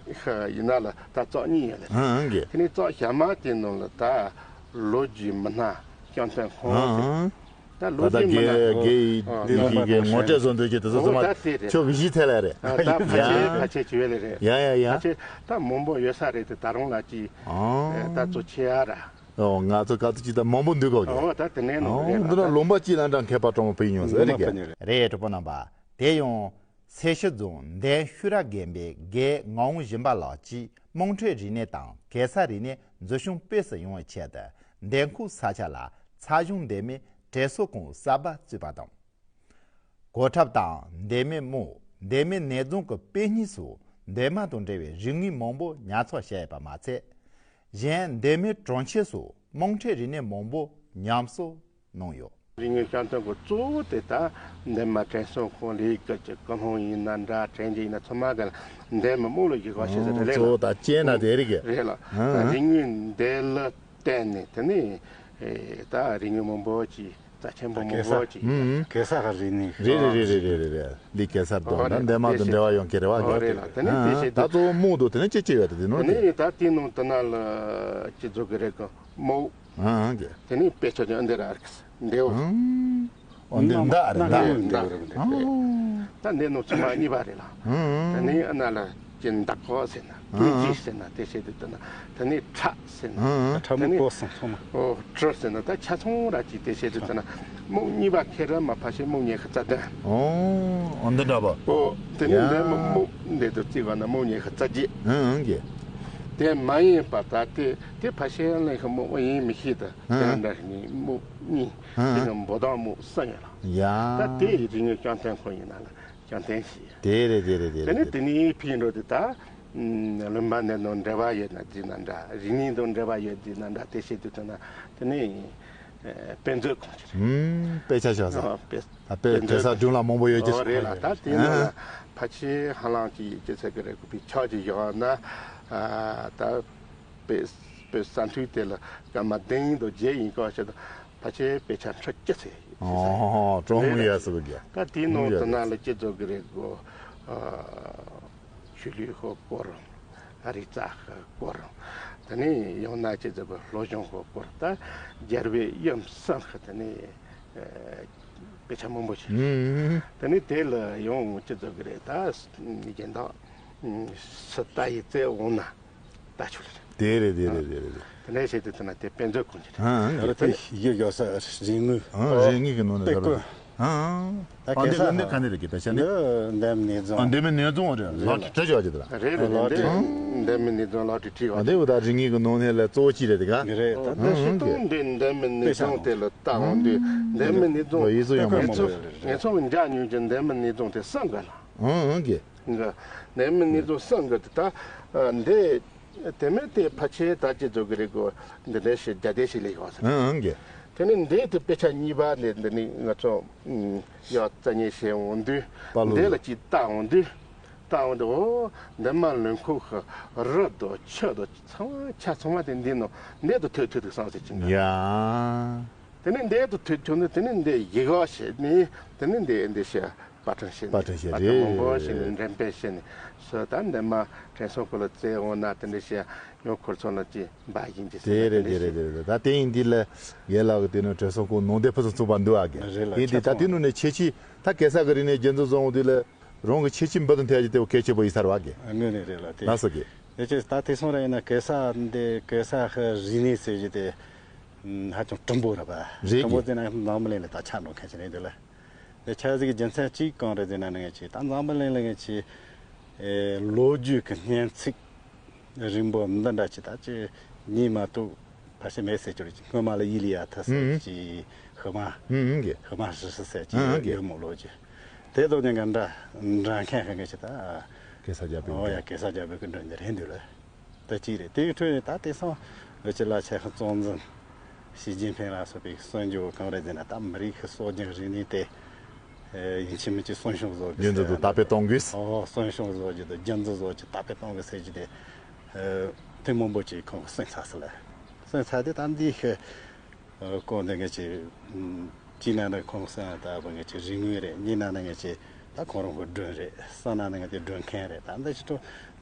ཡིན་ན་ལ་ད་ཙོག་གཉིས་ཡོད་ལ། ཨང་གི་དེ་ནས་ཙོག་ཞྭ་དམར་དེ་ནང་ལ་ད་ལོ་རྒྱུས་མི་སྣ་སྐྱོན་སྟོན་ཁོང་ཟེར། ཨང་། ད་ད་ལོ་ལྟ་རྒྱུས་མི་སྣ། དགེ་དགེ་ཡི་ཨ་ལྡེ་ལྡེ་ལྡེ་གི་ངོ་སྤྲོད་བཟོ་འདོད་ཀྱི་དེ་ཚོ་ཨོ་ཚང་ད་མ་དེ་རེད། ཁྱོད་ཀྱི་གཞི་ཐད་ལ་རེད། ཨ་ད་ཕལ་ཆེར་ཡ་ཕལ་ཆེར་བྱེད་ལེ་རེད། ཡ་ཡ་ཡ། ཕལ་ཆེར་ད་མང་པོ་ཡོད་ས་རེད་དེ་ད་རུང་ལ་ཅི་ཨང་། ད་ཚོ་ཆེ་ཡ་ར། ཨོ་ང་ཚོ་ག་ཚོད་ཅིག་ད་མང་པོ་འདུག་གོ་གི་ཨོ་ད་དེ་ནས་ནོ་ཨོ་རེད་འདི་ལ་ལ་ད་ལུང་པ་གཅིག་ལ་འདྲ་མཁས་པ་གྲོང་པ་ཕུལ་ཡོང་ཟེར་གི་རེད། གྲོགས་པོ་རྣམ་པ། དེ་ཡང་སེར་ཤུལ་རྫོང་འདན་ཤུ་ར་དགོན་པའི་དགེ་ངག་དབང་སྦྱིན་པ་ལགས་ཀྱིས་དམངས་ཁྲོད་རིག་གནས་དང་གེ་སར་རིག་གནས་འཛུགས་སྐྱོང་སྤེལ་གསུམ་ཡོང་བའི་ཆེད་དུ་འདན་ཁུག་ས་ཆ་ལ་ཚ་གཞུང་འདན་མའི་དྲན་གསོ་ཁང་གསར་པ་བཙུགས་པ་དང་། གོ་ཁྲབ་དང་འདན་མའི་རྨོག་འདན་མའི་ནེ་རྫོང་གི་དཔེ་རྙིང་སོགས་འདན་མ་དང་འབྲེལ་བའི་རིག་དངོས་མང་པོ་ཉར་ཚགས་བྱས་ཡོད་པ་མ་ཚད། གཞན་འདན་མའི་གྲོང་ཁྱེར་སོགས་དམངས་ཁྲོད་རིག་གནས་མང་པོ་ཉམས་གསོ་གནང་ཡོད། རིག་དངོས་བཤམས་སྟོན་གྱི་གཙོ་བོ་དེ་ད་འདན་མ་དྲན་གསོ་ཁང་ལས་ཀྱི་ཀུན་སློང་ཡིན་ན་འདྲ་དྲན་རྒྱུ་ཡིན་ན་ཚང་མ་གི་འདན་མའི་རྨོག་ལ་གཞིགས་པ་ཞིག་རེད་ལ། གཙོ་བོ་ད་སྐྱེས་ན་དེ་རིགས་རེད་ལ། ཨང་། རིག་དངོས་འདི་ལ་བརྟེན་ནས་དེ་ནས་ད་རིག་དངོས་མང་པོ་ཅིག་རྩ་ཆེན་པོ་མང་པོ་ཅིག་ཨུམ། གེ་སར་རིག་གནས། རེད་རེད་རེད་རེད་རེད་རེད། འདི་གེ་སར་དང་ད་འདན་མ་དང་འབྲེལ་བ་ཡོང་གི་རེད་བ། ཨོ་རེད་ལ། དེ་ནས་དེ་བྱེད་དུས་ད་གཙོ་བོ་རྨོག་འདུག་དེ་ནས་ཅི་ཅི་ཡོད་དེ་ནོར་དེ་ནས་ད་དེ་ནང་དུ་ན་ལ་ཅི་བཟོ་གི་རེད་གི་རྨོག་ཨང་གི་དེ་ནས་དཔེ་ཆ་ཅན་འདི་ར་རིགས་འདེའུ། ཨང་། ཨོ་འདི་མདའ་རེད་མདའ། མདའ་རེད་མདའ། ཨང་། ད་འདི་ནང་ཚང་མ་གཉིས་པ་རེད་ལ། ཨང་། དེ་ནས་ཨ་ན་ལ་ཅི་མདའ་ཁོག་ཟེར་ན་ཀུན་གྱི་ཟེར་ན་དེ་བྱེད་དུས་དེ་ན་དེ་ནས་ཁྲག་ཟེར་ན། ཨང་། ཁྲ་མོ་ཀོ་སང་ཚང་མ། ཨོ་ཁྲི་ཟེར་ན་ད་ཆ་ཚང་ར་ཅིག་དེ་བྱེད་དུས་དེ་ན་རྨོག་གཉིས་པ་ཁེ་ར་མ་ཕ་ཤེ་རྨོག་ཉེ་ཁ་རྩ་དོན། ཨོ་ཨོ་འདི་འདྲ་པ། ཨོ་དེ་ནས་འདི་ཡ། རྨོག་འདི་དུ་བརྩིས་པ་ན་རྨོག་ཉེ་ཁ་རྩ་བརྒྱད། ཨང་ཨང་གི་དེ་མ་ཡིན་པ་ད་དེ་དེ་ཕ་ཤེ་ལེན་ཁ་རྨོག་ཡིན་མི་ཤེས་ད་དེ་ཨང་འདྲ་ནི་རྨོག་གཉིས། ཨང་། དེ་ནས་འབོ་དང་རྨོག་གསུམ་ཡོད་ལ། ཡ། ད་དེ་ཡི་རིག་དངོས་བཤམས་སྟོན་ཁང་ཡིན་ན་ལ་བཤམས་སྟོན་བྱས། དེ་རེད་དེ་རེད་དེ་དེ་ནས་རེད་དེ་ནས་ཕྱིན་འགྲོ་དུས་ད་ལུང་པ་འདི་དང་འབྲེལ་བ་ཡོད་ན་བརྩིས་ན་འདྲ་རིག་གནས་དང་འབྲེལ་བ་ཡོད་བརྩིས་ན་འདྲ་དེ་བྱེད་དུས་ད་ན་དེ་ནས་དཔེ་མཛོད་ཁང་ཅིག་རེད། ཨུམ། དཔེ་ཆ་བཞག་ས། ཨ་དཔེ་ཨ་དཔེ་དེ་ས་སྒྲུང་ལ་མང་པོ་ཡོད་ཅིག་ཨོ་རེད་ལ། ད་དེ་ནང་ལ་ཨ་ཕལ་ཆེར་ཧ་ལམ་ཅིག་ཅི་ཟེར་གི་རེད་གི་པའི་ཆ་ཅིག་བཞག་ན་ཨ་ད། དཔེ་དཔེ་ས་འཐུས་དེ་ལ་སྐར་མ་བདུན་དང་བརྒྱད་ཡིན་སྐོར་བྱེད་དུས་ཕལ་ཆེར་དཔེ་ཆ་ཁྲི་བཅུ་ཙམ་ཡོད་ས་རེད། ཨོ་གྲོགས་མོ་ཡ་སུ་གི་ད་དེའི་ནང་དུ་ན་ལ་སྤྱི་ཚོགས་ཀྱི་རིག་གོ་ཆོས་ལུགས་ཤོག་སྐོར་རིག་རྩལ་ཤོག་སྐོར་དེ་ནས་ཡང་ན་སྤྱི་ཚོགས་ཀྱི་སློབ་སྦྱོང་ཤོག་སྐོར་ད་རྒྱལ་བའི་ཡུམ་གསུམ་ཤོག་དེ་ནས་དཔེ་ཆ་མང་པོ་ཞིག་དེ་ནས་དེ་ལ་ཡང་སྤྱི་ཚོགས་ཀྱི་རིག་ད་སྦྱིན་བདག་སུ་ལྟ་ཡི་བཙལ་འོང་ན། ལྟ་ཆོག་ལ་རེད། དེ་རེད་དེ་རེད་དེ་རེད། དེ་འདྲ་བྱས་ཏེ་ཐོན་ན་དེ་དཔེ་མཛོད་ཁང་ཅིག་རེད། ཨང་ཨང་། ཡ་ར་དེ་ཡི་ཡོད་ས་རིག་དངོས། ཨང་རིག་དངོས་ཀྱི་ནང་ནས་དཔེ་ཀུན། ཨང་། ད་ཨ་འདི་ག་ས་འདི་ག་ནས་རེད་ཀྱི་ད་ཆ་ནི། འདི་འདེམས་ནས་བཟུང་། ཨ་འདེམས་ནས་བཟུང་བ་རེད། ལག་བྲིས་བྲིས་བྱ་ཅིག་དང་། རེད་རེད་ལག་བྲིས། འདེམས་ནས་བཟུང་ལག་བྲིས་བྲིས་བ། ཨ་འདི་འུ་ད་རིག་དངོས་ཀྱི་ནང་ནས་ལ་གཙོ་བོ་ཅིག་རེད་དེ་ག། རེད་ད་ད་ཤི་ཏུང་འདི་འདེམས་ནས་བཟུང་དེ་ལ་ལྟ་འོང་དུས་འདེམས་ནས་བཟུང་ཡིག་གཟུགས་ཡང་མང་པོ་རེད། ངེད་ཚོ་ངེད་ཚོ་འཇག་ཉུང་ཅིག་འདེམས་ནས་བཟུང་དེ་གསུམ་ག་ལ། ཨང་ཨང་གི། འདི་མི་ནི་ཙུང་སང་གི་ད་འདི་དེ་མེད་དེ་ཕ་ཆེ་ད་ཅི་ཙོ་གི་རེད་གོ། འདི་འདྲ་ཞིག་རྒྱ་སྡེ་ཞིག་ལས་ཡོང་ཟེར། ཨང་ཨང་གི། དེ་ནི་འདི་དེ་དཔེ་ཆ་གཉིས་པ་ནི་འདི་ནི་ང་ཚོ་ཡག་རྩ་ཉེ་བྱས་འོང་དུས། པ་ལུ། འདི་ལ་ཅིག་ལྟ་འོང་དུས། ལྟ་འོང་དུས་འོ་འདི་མ་ལུང་ཁུག་གི་རི་དང་ཆུ་དང་ཚང་མ་ཆ་ཚང་མ་དེ་འདི་ནང་འདི་དུ་ཐོས་ཐོས་འདུག་སང་ཟེར་གྱིན། ཡ། དེ་ནི་འདི་དུ་ཐོས་ཐོས་ནི་དེ་ནི་འདི་ཡི་གེ་བ་ཞིག་ནི་དེ་ནི་འདི་འདི་ཞིག་པར་སྐྲུན་བྱས་ནས། པར་སྐྲུན་བྱས་པར་སྐྲུན་མང་པོ་བྱས་ནས་རེད། འགྲེམས་སྤེལ་བྱས་ནས་སུ་ད་འདི་མ་དྲན་གསོ་སྐོར་ལ་བཙལ་འོང་ན་དེ་འདྲ་བྱས་ཡང་ཁོར་ཚོ་ལ་ཅིག་འབའ་ཞིག་ཅིག་དེ་རེད་དེ་རེད་དེ་རེད། ད་དེ་ཡིན་དུས་ལ་ཡན་ལག་གི་དེ་ནི་དྲན་གསོ་སྐོར་ནང་དེ་ཕུན་སུམ་ཚོགས་པ་འདུག་ཨ་གི། རེད་ལ་ཡིན་དུས་ད་དེ་ནང་ནས་ཁྱད་ཆོས་ད་གེ་སར་གི་རིག་གནས་རྒྱུན་འཛིན་བཟུང་འོང་དུས་ལ་རང་གི་ཁྱད་ཆོས་འབུར་དུ་ཐོན་ཡ་ཅིག་དེ་བ་གལ་ཆེ་པོ་ཡིན་ས་རེད་བ་གི། དངོས་གནས་རེད་ལ་དེ། ལགས་སོ་གི། དེ་ཅིག་ད་དེ་སོང་ར་ཡིན་ན་གེ་སར་འདི་གེ་སར་ཧི་རིག་གནས་ཟེར་རྒྱུ་དེ་ཧ་ཅང་གྲུང་པོ་རེད་པ། རེད་གི། གྲུང་པོ་ཟེར་ན་འཛམ་བུ་གླིང་ལ་ད་ཆ་འགྲོ་མཁན་ཞིག་རེད་འདུག་ལ། དེ་ཆ་ཟིག་གི་རྒྱུ་མཚན་གཅིག་གང་རེད་ཟེར་ན་ནི་ངས་ཅིག་ད་འཛམ་བུ་གླིང་ལ་ངས་ཅིག་ཨེ་ལོ་རྒྱུས་ཀྱི་སྙན་ཚིག་རིང་པོ་འདི་འདྲ་ཅིག་ད་ཅིག་ཉིད་མ་གཏོགས་ཕལ་ཆེར་མེད་ཟེར་གྱི་རེད། སྔོན་མ་ལ་ཡི་ལི་ཡ་ཐི་ཟེར་ཨུ་ཨུ་ཅིག་ཧི་མ་ཨུ་ཨུ་གི། ཧི་མ་ཧྲི་ཧྲི་ཟེར་ཅིག་ཨུ་ཨུ་གི། ཡོད་མོ་ལོ་ཅིག་དེ་དང་ཉིན་ག་འདྲ་འདྲ་མཁན་ཧ་གི་ཅིག་ད་གེ་སར་རྒྱལ་པོའི་འོ་ཡ་གེ་སར་རྒྱལ་པོའི་གི་འདྲ་འདི་རེད་འདུག་ལ། ད་ཅིག་རེད། དེའི་ཁྲོད་ནས་ད་དེང་སང་ བོད་ཀྱི་བླ་ཆེན་གཙོ་འཛིན་ཞི་ཅིན་ཕིང་ལ་སོགས་པའི་གསོལ་འདེབས་གང་རེད་ཟེར་ན། ད་མི་རིགས་ཀྱི་སྲོལ་རྒྱུན་རིག་གནས་དེ་ཡིན་གཅིག་མིན་གཅིག་གསོན་ཤུགས་བཟོ་དགོས་ཡིན་ཟེར་ན། དར་སྤེལ་གཏོང་དགོས། ཨོ། གསོན་ཤུགས་བཟོ་རྒྱུ་དང་རྒྱུན་འཛིན་བཟོ་རྒྱུ། དར་སྤེལ་གཏོང་དགོས་ཟེར་རྒྱུ་དེ་ཐེངས་མང་པོ་ཅིག་ཁོང་གིས་གསུངས་ཚར་ཟིན་ལ། གསུངས་ཚར་དུས་ད་འདི་གི་སྐོར་འདི་ངས་ཅིག་གཅིག་ན་ནི་ཁོང་གསུངས་ལྟ་བུ་ངས་ཅིག་རིག་དངོས་རེད། གཉིས་ན་ནི་ངས་ཅིག་ད་ཁོང་རང་གི་སྒྲུང་རེད། གསུམ་ན་ནི་ངས་ཅིག་སྒྲུང་མཁན་རེད། ད་འདི་ཕྱི་དྲོ་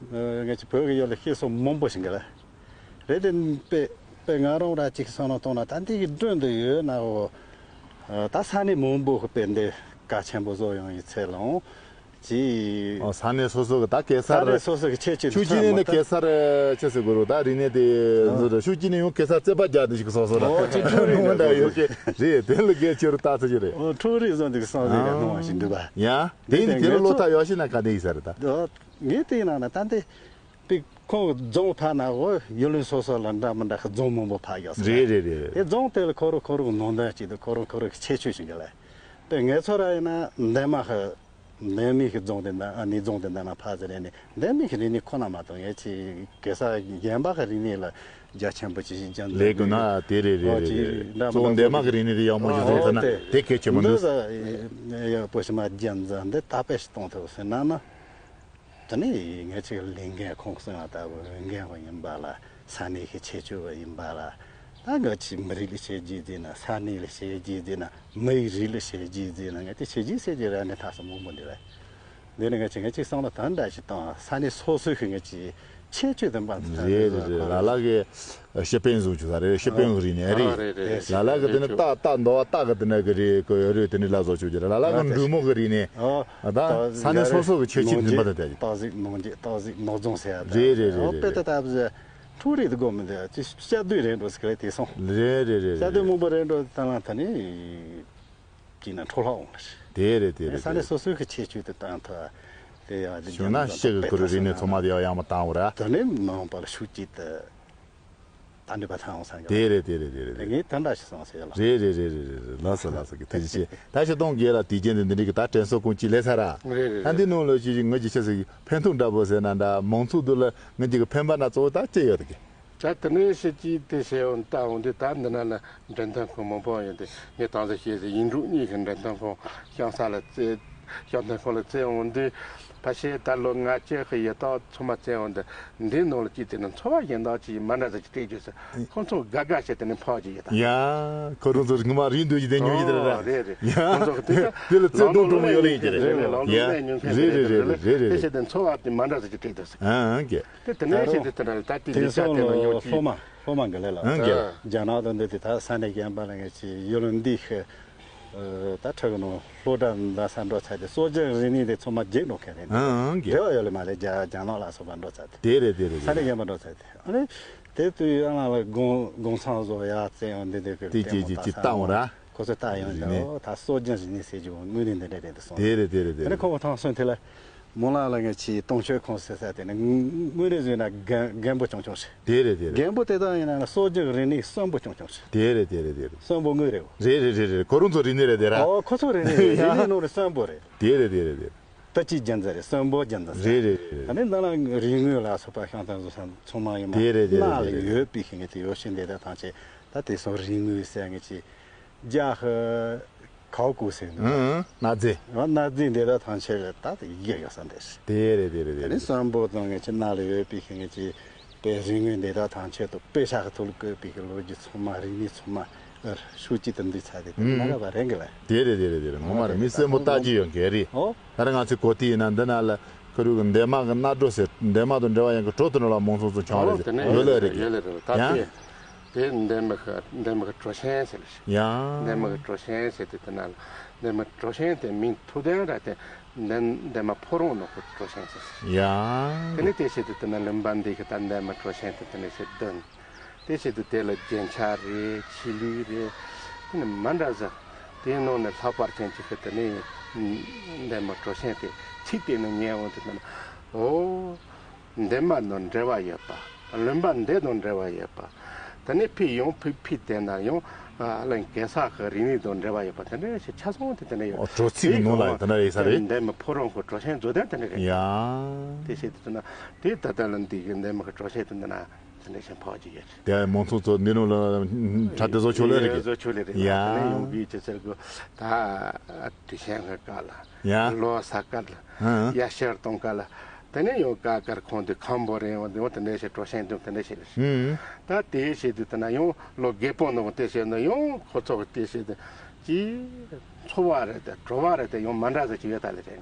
ངས་ཅིག་བོད་ཀྱི་ཡུལ་ལ་སྐྱེས་སོ་མང་པོ་ཞིག་གི་ལ་རེད། དེ་དཔེ་དཔེ་ང་རང་ར་ཅིག་བསམ་བློ་གཏོང་ན། ད་འདི་གི་སྒྲུང་འདི་ཡོད་ན་འོ། ད་ས་གནས་མང་པོ་གི་དཔེ་འདི་གལ་ཆེན་པོ་བཟོ་ཡོང་ཡི་ཚེ་ལོང་ཅིག་ཨོ། ས་གནས་སོ་སོ་གི་ད་གེ་ས་སར། སོ་སོ་གི་ཁྱད་ཆོས་ཤུགས་ཀྱིས་ནས་ནི་གེ་སར་ཆེ་ཟེར་དགོས་རུ། ད་རིག་གནས་དེ་ཨོ། ནི་ཤུགས་ཀྱིས་ནས་ཡང་གེ་སར་རྩེད་པ་རྒྱག་ནི་ཞིག་སོ་སོ་ར། ཨོ། ཅི་འཕྲོ་རིག་ནོ་ད་ཡོད་ཀྱི་རེད། དེ་ལ་གལ་ཆེ་རུ་ལྟ་ཚུལ་ཅིག་རེད། ཨོ། འཕྲོ་རིག་བཟོ་འདུག་བསམ་ཟིག་རེད། ཨ། སྣང་བ་ཞིག་འདུག་པ། ཡ། དེ་ནི་དེ་ལ་བློ་ཐག་ཡོད་ཤི་ན་ག་དེ་ཡིན་ས་རེད་ད། ཨོ། ངས་དེ་ཡིན་ན་ན་ད་འདི། པའི་ཁོང་རྫོང་ཕར་ན་འོ་ཡུལ་ལུང་སོ་སོ་ལ་འདྲ་མི་འདྲ་ཁ་རྫོང་མང་པོ་ཕར་ཡོད་ས་རེད། རེད་རེད་རེད། དེ་རྫོང་དེ་ལ་ཁོ་རང་ཁོ་རང་གི་ནང་དོན་གཅིག་དང་ཁོ་རང་ཁོ་རང་གི་ཁྱད་ཆོས་ཤིག་ཡོད་ལ། དེ་ངེད་ཚོ་ར་ཡིན་ན་འདན་མ་ཧི་འདན་མའི་གི་རྫོང་དེ་འདྲ། ཨ་ནི་རྫོང་དེ་འདྲ་ན་ཕར་ཟེར་ནས་འདན་མའི་གི་རིག་གནས་ཁོ་ན་མ་གཏོགས་ངས་ཅིག་གེ་སར་གཞན་པ་གི་རིག་གནས་ལ་རྒྱ་ཆེན་པོ་ཅིག་ཞིག་སྦྱང་ལས་དགོས་ན་དེ་རེད་རེད་རེད་རེད། གཙོ་བོ་འདན་མ་གི་རིག་གནས་དེ་ཡག་མོ་ཞིག་བཟོ་ཐུབ་ན་དེ་གལ་ཆེན་པོ་འདུག། ཡག་པོ་ཞིག་མ་སྦྱང་ཟེར་འདི་དར་སྤེལ་ཞིག་གཏོང་ཐུབ་ཟེར་ན་ན། དེ་ནས་ངེད་ཅག་ལས་འགན་ཁོང་གསུངས་པ་ལྟ་བུ་འོས་འགན་བ་ཡིན་པ་ལ། ས་གནས་ཀྱི་ཁྱད་ཆོས་བ་ཡིན་པ་ལ། ད་ང་ཅིག་མི་རིགས་ལ་བྱས་རྗེས་འཛིན་ན། ས་གནས་ལ་བྱས་རྗེས་འཛིན་ན། མི་ཡི་རིགས་ལ་བྱས་རྗེས་འཛིན་ན། ངས་དེ་བྱས་རྗེས་ཟེར་རྒྱུ་ར་ནས་ཐག་སོ་མང་པོ་འདི་རེད། འདི་ནི་ངས་ཅིག་ངས་ཅིག་བསམ་བློ་དོན་འདྲ་ཞིག་བཏང་། ས་གནས་སོ་སོའི་གི་ངས་ཅིག་ཁྱད་ཆོས་དེ་འབའ་རེད་རེད་རེད། ལ་ལ་གི་ཤེས་དཔལ་བཟུང་ཆུ་ས་རེད། ཤེས་དཔལ་རིག་ནས་རེད། ལ་ལ་གི་དེ་ནི་རྟ་རྟ་འདོ་བ་རྟ་གི་དེ་ནི་གི་རེད། གི་རེད། དེ་ནི་ལ་བཟོ་ཆུ་རྒྱུ་ར་ལ་ལ་གི་འབྲུག་མོ་གི་རིག་ནས། ད་ས་གནས་སོ་སོ་གི་ཁྱད་ཆོས་འཛིན་པ་དང་དེ། སྟག་གཟིག་ནོར་འགྱེད། སྟག་གཟིག་ནོར་རྫོང་ཟེར་ཡ་ད། རེད་རེད་རེད། དཔེ་ད་ལྟ་བཟོ་འཕྲུལ་རིག་དེ་དགོས་མི་འདུག་ཅི་བཤད་སྡུད་རེད་འགྲོ་ཟེར་གི་རེད་དེ་སོང་། རེད་རེད་རེད། བཤད་སྡུད་མང་པོ་རེད་འགྲོ་ད་ལ་ད་ནི་ཅིག་ན་འཕྲོ་བརླག་འོང་ལ་རེད། དེ་རེད་དེ་རེད། ས་གནས་སོ་སོའི་གི་ཁྱད་ཆོས་དེ་བཏང་ཐུབ་དེ་ཡ་དེ་བྱུང་ན་ཤེས་གི་ཁུ་རུ་རིག་གནས་ཚང་མ་དེ་ཡང་ཡང་མ་བཏང་བ་ར། དེ་ནས་མ་འོངས་པ་ལ་ཤུགས་ཀྱིས་དེ། ད་འདྲི་པ་ཐང་སང་། དེ་རེད་དེ་རེད་དེ་རེད་དེ། ངས་ད་འདྲ་ཞིག་སོང་ཟེར་ལ། རེད་རེད་རེད་རེད་རེད། ལགས་སོ་ལགས་སོ། གི་ཐུགས་རྗེ་ཆེ། ད་ཞིག་གཏོང་དགོས་ལ་དུས་རྒྱུན་དུ་འདི་འདྲའི་གི་ད་དྲན་གསོ་ཀུན་གྱིས་ལས་ས་ར། རེད་རེད། ད་འདི་ནང་ལོ་ཞིག་ཞིག་ངོས་ཀྱི་ཆེད་སུ་ཕན་ཐོགས་འདྲ་པོ་ཟེར་ན་འདྲ། མང་ཚོགས་འདུ་ལ་ངོས་ཀྱི་གི་ཕན་པ་སྣ་ཚོགས་ད་ཅི་ཡོད་གི། ད་དེ་ནས་ཤེས་ཀྱི་དེ་ཤེས་འོང་ལྟ་འོང་དུས་ད་འདི་ན་ལ་འགྲེམས་སྟོན་ཁང་མང་པོ་ཡོད་དེ། ངས་དང་ས་ཤེས་ཟེར་ཡིན་འབྲུག་གཉིས་ཀྱི་འགྲེམས་སྟོན་ཁང་ཤང་ས་ལ་བཙལ། ཤང་སྟོན་ཁང་ལ་བཙལ་འོང་དུས། ཕ་ཤེས་ད་ལོ་ང་བཅས་ཀྱི་ཡི་དྭགས་ཚང་མ་བཙལ་འོང་དུས། འདིའི་ནང་ལ་ཅིག་བཙལ་ན་འཚོ་བ་གཞན་དག་ཅིག་མ་འདྲ་ཟིག་ཅིག་སྤྲད་རྒྱུ་ཟེར། ཁོང་ཚོ་དགའ་དགའ་བྱས་དེ་ནས་འཕགས་ཀྱི་ཡོད་ད། ཡ། ཁོ་རང་ཚོ་ངོ་མ་རིག་འདོད་ཀྱི་དེ་ཉོ་ཡི་དེ་ར། ཨོ་རེད་རེད། ཡ། ཁོང་ཚོ་གི་དེ་དེ་ལ་བརྩེ་དུང་དྲང་མོ་ཡོད་ལེ་ཡིན་གྱི་རེད། ཡ། རེད་རེད་རེད་རེད། དེ་བྱས་ཏེ་འཚོ་བ་དེ་མ་འདྲ་ཟིག་ཅིག་སྤྲད་འདུག་ཟེར། ཨ་ཨ་ཀྱེ། དེ་དེ་ནས་བྱས་ཏེ་དེ་འདྲ་ད་དེ་དེང་ལས་ཀ་སང་དེ་ལ་ལོ་ཉོ་སློབ་མ་སློབ་མ་འགའ་ལས་ལ། ཨང་ཀྱེ། རྒྱ་ནག་དང་འདི་དེ་ད་ས་གནས་གཞན་པ་ལ་ངས་ཅིག་ཡུལ་ལུང་འདི་ཤི། ད་ཁྲག་གི་ནང་སློབ་གྲྭ་འདྲ་ས་འགྲོ་ཚར་ཏེ་སྲོལ་རྒྱུན་རིག་གནས་དེ་ཚང་མ་བརྗེད་འགྲོ་མཁན་རེད། ཨང་ཀྱེ། འབྲེལ་བ་ཡོད་ལེ་མ་ལེ་རྒྱ་རྒྱ་ནག་ལ་སོགས་པ་འགྲོ་ཚར་ཏེ། དེ་རེད་དེ་རེད། ས་གནས་གཞན་པ་འགྲོ་ཚར་ཏེ། ཨ་ནི་དེ་དུས་ཨ་ང་ལ་དགུང་དགུང་སང་བཟོ་ཡ་བཙན་ཡང་འདི་འདི་ཁུར་དེ་ལྟད་ཅི་མོ་ཅི་ལྟ་ས་ལྟ་འོང་ར། ཁོ་ཚོས་ལྟ་ཡོང་རེད་ནས། ད་སྲོལ་རྒྱུན་རིག་གནས་ཟེར་རྒྱུ་དངོས་གནས་འདི་འདྲ་རེད་འདུག་སོང་། དེ་རེད་དེ་རེད་དེ་རེད། ཨ་ནི་ཁོ་བོ་ཐང་སོང་དེ་ལ། མོ་ལ་ལ་ངས་ཆེས་སྟོང་མཆོད་ཁང་ཟེར་ས་དེ་ནི་དངོས་གནས་བཟོས་ན་རྒན་རྒན་པོ་ཆུང་ཆུང་ཞིག་དེ་རེད་དེ་རེད། རྒན་པོ་དེ་དག་ཡིན་ན་སྲོལ་རྒྱུན་རིག་གནས་གསོན་པོ་ཆུང་ཆུང་ཞིག་དེ་རེད་དེ་རེད་དེ་རེད། གསོན་པོ་དངོས་རེད། རེད་རེད་རེད་རེད། ཁོ་རང་ཚོ་རིག་གནས་རེད་དེ་ར། ཨོ་ཁོ་ཚོ་རིག་གནས་རེད། རིག་གནས་ནང་རེད། གསོན་པོ་རེད། དེ་རེད་དེ་རེད་དེ་རེད། ད་ཅི་རྒྱུན་འཛིན་རེད། གསོན་པོ་རྒྱུན་འཛིན་ཟེར། རེད་རེད་རེད། ད་ནི་འདི་ལ་རིག་དངོས་ལ་སོགས་པ་ཤིང་རྟ་བཟོ་ས་ཚང་མ་ཡིན་མ། དེ་རེད་དེ་རེད་གནའ་ལ་ཡོད་པའི་ཤིང་ངེས་ཅིག་ཡོད་ཤིང་དེ་དག་ཐམས་ཅད་ད་དེ་སོང་རིག་དངོས་ཟེར་ངེས་ཅིག་རྒྱ་ཧི་ཁའོ་ཀོ་ཟེར་འདུག་ཨང་ཨང་། གནའ་རྫས། ཨ་གནའ་རྫས་འདི་དག་ཐམས་ཅད་ད་དེ་ཡི་གེ་ཡོད་ས་འདི་རེད། དེ་རེད་དེ་རེད་དེ་དེ་ནི་རེད། གསོན་པོ་དང་ངེས་ཅིག་གནའ་ལ་ཡོད་པའི་ཤིང་ངེས་ཅིག་དཔེ་རིག་དངོས་འདི་དག་ཐམས་ཅད་དུ་དཔེ་ཆ་གི་ཐོག་ལ་བཀོད་པའི་གི་ལོ་རྒྱུས་ཚང་མ་རིག་གནས་ཚང་མ་ཨར་ཤུགས་ཀྱིས་དུ་འདུས་ཚར་ཏེ་དེ་ནི་ཨུམ། མ་ར་བ་རེད་གི་ལ། དེ་རེད་དེ་རེད་དེ་རེད། ངོ་མ་རེད། མི་གསོན་པོ་ལྟ་རྒྱུ་ཡོད་གི་རེད། ཨོ། ད་རེས་ང་ཚོའི་གོ་ཐོས་ཡིན་ན་འདི་ན་ལ་ཁུ་རུ་གི་འདན་མ་གི་གནའ་གྲོ་ཟེར། འདན་མ་དང་འབྲེལ་བ་ཡང་གི་གྲོ་དུ་ནོ་ལ་མང་ཚོགས་ཚོ་ཆང་རེད་ཟེར། ཡོད་ལ་རེད་གི། ཡོད་ལ་རེད། ད་ཡང་དེ་དེ་འདན་མ་གི་འདན་མ་གི་གྲོ་ཆེན་ཟེར་ལ་ཞིག་ཡང་འདན་མ་གི་གྲོ་ཆེན་ཟེར་ཏེ་དེ་ན་ལ་འདན་མ་གྲོ་ཆེན་དེ་མིང་ཐོགས་དོན་ར་དེ། འདན་འདན་མ་ཕོ་རོང་ནོ་ཁོ་གྲོ་ཆེན་ཟེར། ཡ། དེ་ནས་དེ་བྱེད་དུ་དེ་ན་ལུང་པ་འདི་གི་ད་འདན་མ་གྲོ་ཆེན་དེ་དེ་ནས་ཟེར་འདོན། དེ་བྱེད་དུ་དེ་ལ་རྒྱན་ཆ་རེད། ཆི་ལུས་རེད། དེ་ནི་མ་འདྲ་ཟེར། དེའི་ནང་ནས་ལྷག་པར་ཅན་གཅིག་གི་དེ་ནས་འདན་མ་གྲོ་ཆེན་དེ་ཚིག་དེ་ནི་ཉན་འོང་དུ་དེ་ན་ཨོ། འདན་མ་དང་འབྲེལ་བ་ཡོད་པ། ལུང་པ་འདི་དང་འབྲེལ་བ་ཡོད་པ། དེ་ནས་ཕི་ཡང་ཕི་ཕི་དེ་ན་ཡང་ཨ་ལན་གེ་སར་གི་རིག་གནས་དང་འབྲེལ་བ་ཡོད་པ་དེ་འདྲ་ཞིག་ཆ་ཚང་དེ་དེ་འདྲ་ཡོད། ཨོ་གྲོ་ཚིག་གི་ནང་ལ་ཡང་དེ་འདྲ་ཡོད་ས་རེད། འདན་མ་ཕོ་རོང་གི་གྲོ་ཆེན་བཟོ་དོན་དེ་འདྲ་རེད། ཡ། དེ་བྱེད་དུ་ན་དེ་ད་ལྟ་ལ་འདི་གི་འདན་མ་གི་གྲོ་ཆེན་དེ་འདི་ན། དེ་འདྲ་ཞིག་འཕགས་ཀྱི་ཡོད་རེད། དེ་མང་ཚོགས་ཚོ་འདི་ནང་ལ་འཁྲབ་སྟོན་བཟོ་ཆོག་ལེ་རེད། བཟོ་ཆོག་ལེ་རེད། ཡ། དེ་ནས་ཡོང་གི་ཅི་ཟེར་གོ། ད་དུས་ཆེན་གི་སྐབས་ལ། ཡ། ལོ་གསར་སྐབས་ལ། ཧང་། དབྱར་ཕྱི་གཏོང་སྐབས་ལ། དེ་ནས་ཡང་ག་གར་ཁོང་དུ་ཁམ་བུ་རེད། འོ་དེ་འོ་དེ་འདྲ་ཞིག་གྲོ་ཞིང་འདེམས་དེ་འདྲ་ཞིག་རེད། ཧུམ། ད་དེ་བྱས་དུས་དེ་ན་ཡང་ལོ་རྒས་པོ་ནང་དེ་བྱས་ན་ཡང་ཁོ་ཚོ་གི་དེ་བྱས་དུས་ཀྱི་འཚོ་བ་རེད་དེ་བྲོ་བ་རེད་དེ་ཡང་མ་འདྲ་ཟེར་གྱི་ཡོད་ད་ལེ་རེད།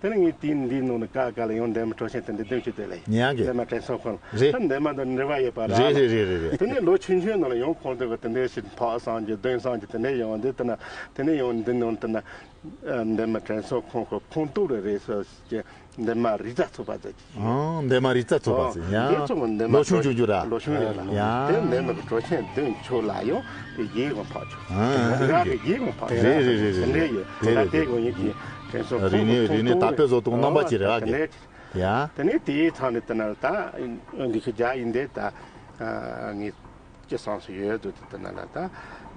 དེ་ནས་ངས་དེའི་འདིའི་ནང་ནས་ཀ་ཀ་ལ་ཡང་འདན་མ་གྲོ་ཞིང་དེ་འདྲ་འདོན་བྱས་དེ་ལས། ཉན་གི། འདན་མ་དྲན་གསོ་ཁོང་། རེད། ད་འདན་མ་དང་འབྲེལ་བ་ཡོད་པ་ར། རེད་རེད་རེད་རེད། དེ་ནས་ལོ་ཆུང་ཆུང་ནང་ལ་ཡང་ཁོང་དེ་གི་དེ་འདྲ་ཞིག་འཕགས་སངས་ཀྱི་འདོན་སངས་ཀྱི་དེ་འདྲ་ཡོང་དུས་དེ་ན་དེ་ནས་ཡང་འདི་ནང་དེ་ན་འདན་མ་དྲན་གསོ་ཁོང་གི་ཁོང་སྟོབས་རེ་རེད་ཟེར་གྱི་འདན་མ་རིག་རྩལ་ཚོགས་པ་ཟེར་གྱི། ཨང་། འདན་མ་རིག་རྩལ་ཚོགས་པ་ཟེར། ཡ། འདི་ཚོ་འདན་མ་ལོ་ཆུང་ཆུང་ཆུང་ར། ལོ་ཆུང་རེད་ལ། ཡ། དེ་འདན་མ་གི་གྲོ་ཆེན་འདོན་ཆོག་ལ་ཡང་དེ་རྒྱས་གོང་འཕགས་ཆོག་ཨང་། ར་གི་རྒྱས་གོང་འཕགས་ཆོག་རེད་རེད་རེད་རེད། དེ་འདྲ་ཡོད། རེད་ད་རེད་དེ་རེད། གོང་ཡིན་གྱི་དྲན་གསོ་རིག་གནས་རིག་གནས་དར་སྤེལ་བཟོ་སྟངས་རྣམ་པ་ཅིག་རེད་ཨ་གི། དེ་ནས་དེའི་ཐང་ནས་དེ་ན་ད་འདི་ཤི་རྒྱ་ཡིན་དེ་ད་ངས་ཅི་བསམ་སུ་ཡོད་དུ་དེ་ན་ལ་ད་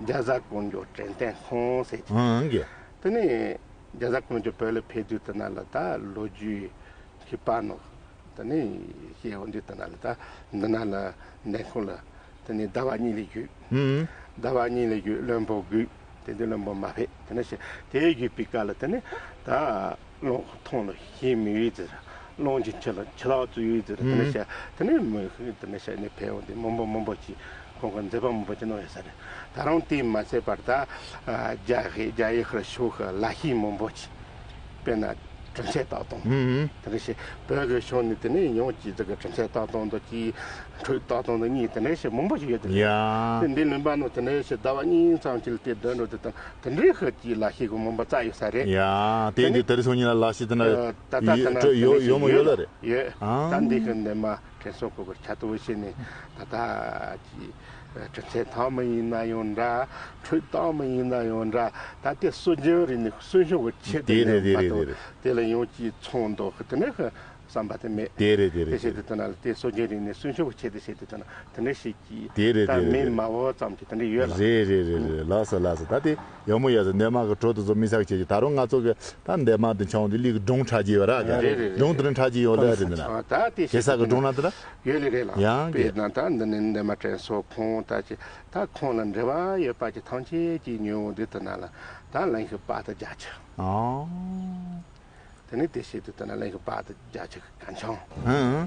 རྒྱ་བཟའ་ཀུན་འགྱུར་དྲན་རྟེན་ཁོང་ཟེར་གྱི། ཨང་གི། དེ་ནས་རྒྱ་བཟའ་ཀུན་འགྱུར་བོད་ལ་ཕེབས་དུས་དེ་ན་ལ་ད་ལོ་རྒྱུས་ཤིག་པ་ནོ། དེ་ནས་ཤེས་འོང་དུས་དེ་ན་ལ་ད་འདི་ན་ལ་འདན་ཁོང་ལ་དེ་ནས་ཟླ་བ་གཉིས་ལས་བརྒྱུད། ཨང་། ཟླ་བ་གཉིས་ལས་བརྒྱུད་བློན་པོ་དགོས། དེ་དུས་བློན་པོ་མ་ཕེབས། དེ་ནས་ཤེས་དེ་བརྒྱུད་པའི་སྐབས་ལ་དེ་ནས་ད། གླང་ཐང་ལ་ཤེས་མི་ཡོད་ཟེར། གླང་གི་ཆུ་ལ་ཆུ་ལག་བཙུགས་ཡོད་ཟེར། དེ་ནས་ཤ་དེ་ནས་མི་ཤེས་དེ་ནས་ཤ་ནས་ཕེབས་འོང་དེ་མང་པོ་མང་པོ་ཅིག་ཁོང་གི་མཛད་པ་མང་པོ་ཅིག་གནང་ཡོད་ས་རེད། ད་རུང་དེ་མ་ཟད་པར་ད་རྒྱ་ཧེ་རྒྱ་ཡི་ཧར་ཕྱོགས་ཀྱི་ལ་ཤས་མང་པོ་ཅིག་དཔེར་ན་གྲུབ་ཆེན་སྟག་དོང་། དེ་ནས་ཤ་བོད་ཀྱི་ཕྱོགས་ནས་དེ་ནས་ཡང་ཅིག་ཟེར་གི་གྲུབ་ཆེན་སྟག་དོང་དང་ཅིག་འཕྲུལ་སྟག་དོང་དང་གཉིས་དེ་ནས་ཤ་མང་པོ་ཞིག་ཡོད་དེ་རེད། ཡ། དེ་འདི་ལུང་པ་ནང་དེ་ནས་ཤ་ཟླ་བ་གཉིས་ཙམ་ཅིག་ལ་དེ་འདོན་འགྲོ་དེ་དང་། དེ་འདྲའི་ཧ་ཅིག་ལ་ཤེས་གི་མུན་པ་རྩ་ཡོད་ས་རེད། ཡ། དེ་འདི་དེ་རིང་སང་ཉིན་ལ་ལ་ཤེས་དེ་ན་ད་ལྟ་དེ་ན་ཡོད་ཡོད་མོ་ཡོད་ལ་རེད། ཡོད། ཨང་། ད་འདི་ཧ་འདན་མ་དྲན་གསོ་ཁོ་གི་ཆ་ཏོ་བཤད་ནས་ད་ལྟ་ཅི་གྲུབ་ཆེན་ཐང་མི་ཡིན་ན་ཡང་འདྲ། འཕྲུལ་སྟག་མི་ཡིན་ན་ཡང་འདྲ། ད་དེ་སྲོལ་རྒྱུན་རིག་གནས་གསོན་ཤུགས་ཀྱི་ཆེད་དུ་དེ་རེད་དེ་མ་རེད་དེ་གཏོགས་རེད། དེ་ལ་ཡང་ཅིག་ཚོང་འདུག་དེ་ནས་ཧ། བསམ་པ་དེ་མེད། དེ་རེད་དེ་རེད་དེ་བྱེད་དེ་དེ་ན་ལ་དེ་སྲོལ་རྒྱུན་རིག་གནས་གསོན་ཤུགས་ཆེད་དུ་བྱེད་དེ་དེ་ན་དེ་འདྲ་ཞིག་གིས་དེ་རེད་ད་དེ་མི་རེད་མ་འོ་ཙམ་གྱི་དེ་འདྲ་ཡོད་ལ། རེད་རེད་རེད་རེད། ལགས་སོ་ལགས་སོ། ད་དེ་ཡག་མོ་ཡོད་ཟེར། འདན་མ་གི་གྲོ་དེ་ཚོ་མི་ཟ་གི་བྱེད་ཀྱི། ད་རུང་ང་ཚོ་གི་ད་འདན་མ་དེ་ཆང་དེ་ལིག་སྒྲུང་འཁྲབ་ཀྱི་ཡོད་ར་ག་རེད་རེད་རེད། སྒྲུང་དེ་རིང་འཁྲབ་ཀྱི་ཡོད་ལ་རེད་འདི་ན། ད་དེ་གེ་ས་གི་སྒྲུང་ན་དེ་ལ་ཡོད་ལེ་རེད་ལ། ཡང་གི་དཔེར་ན་ད་འདི་ནི་འདན་མ་དྲན་གསོ་ཁོང་ད་ཅི་ད་ཁོང་ལ་འབྲེལ་བ་ཡོད་པ་ཅི་ཐམས་ཅད་ཀྱི་ཉོན་འདི་དེ་ན་ལ་ད་ལན་ཤི་པ་ད་རྒྱ་ཆེ། ཨང་། དེ་ནས་དེ་བྱེད་དུས་དེ་ན་ལན་ཤི་པ་དེ་རྒྱ་ཆེ་གི་གན་ཆང་། ཧང་།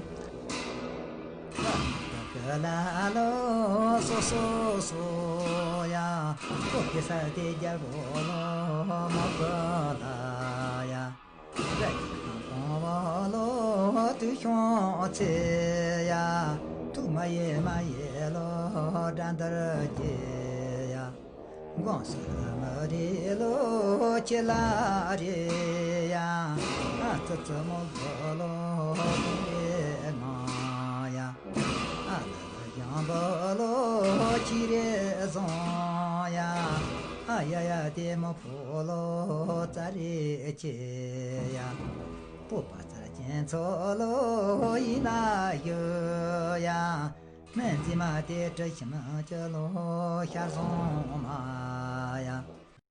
དགོང་ཟེར་མ་རེད་ལོ་ཁྱེད་ལ་རེད་ཡ། ཨ་ཙི་ཙི་མོ་ལོ་ལོ་དུང་རེད་ང་ཡ། ཨ་ལ་ལ་ཡང་པོ་ལོ་ཁྱི་རེད་བཟང་ཡ། ཨ་ཡ་ཡ་དེ་མོ་ཕོ་ལོ་ཙ་རེད་ཁྱེད་ཡ། སྤོབས་པ་རྩལ་ཅན་ཚོ་ལོ་ཡིན་ན་ཡོད་ཡ། སྨན་རྩིས་མ་དེ་དྲི་ཞིམ་གྱི་ལོ་ཤར་སོང་མ་ཡ།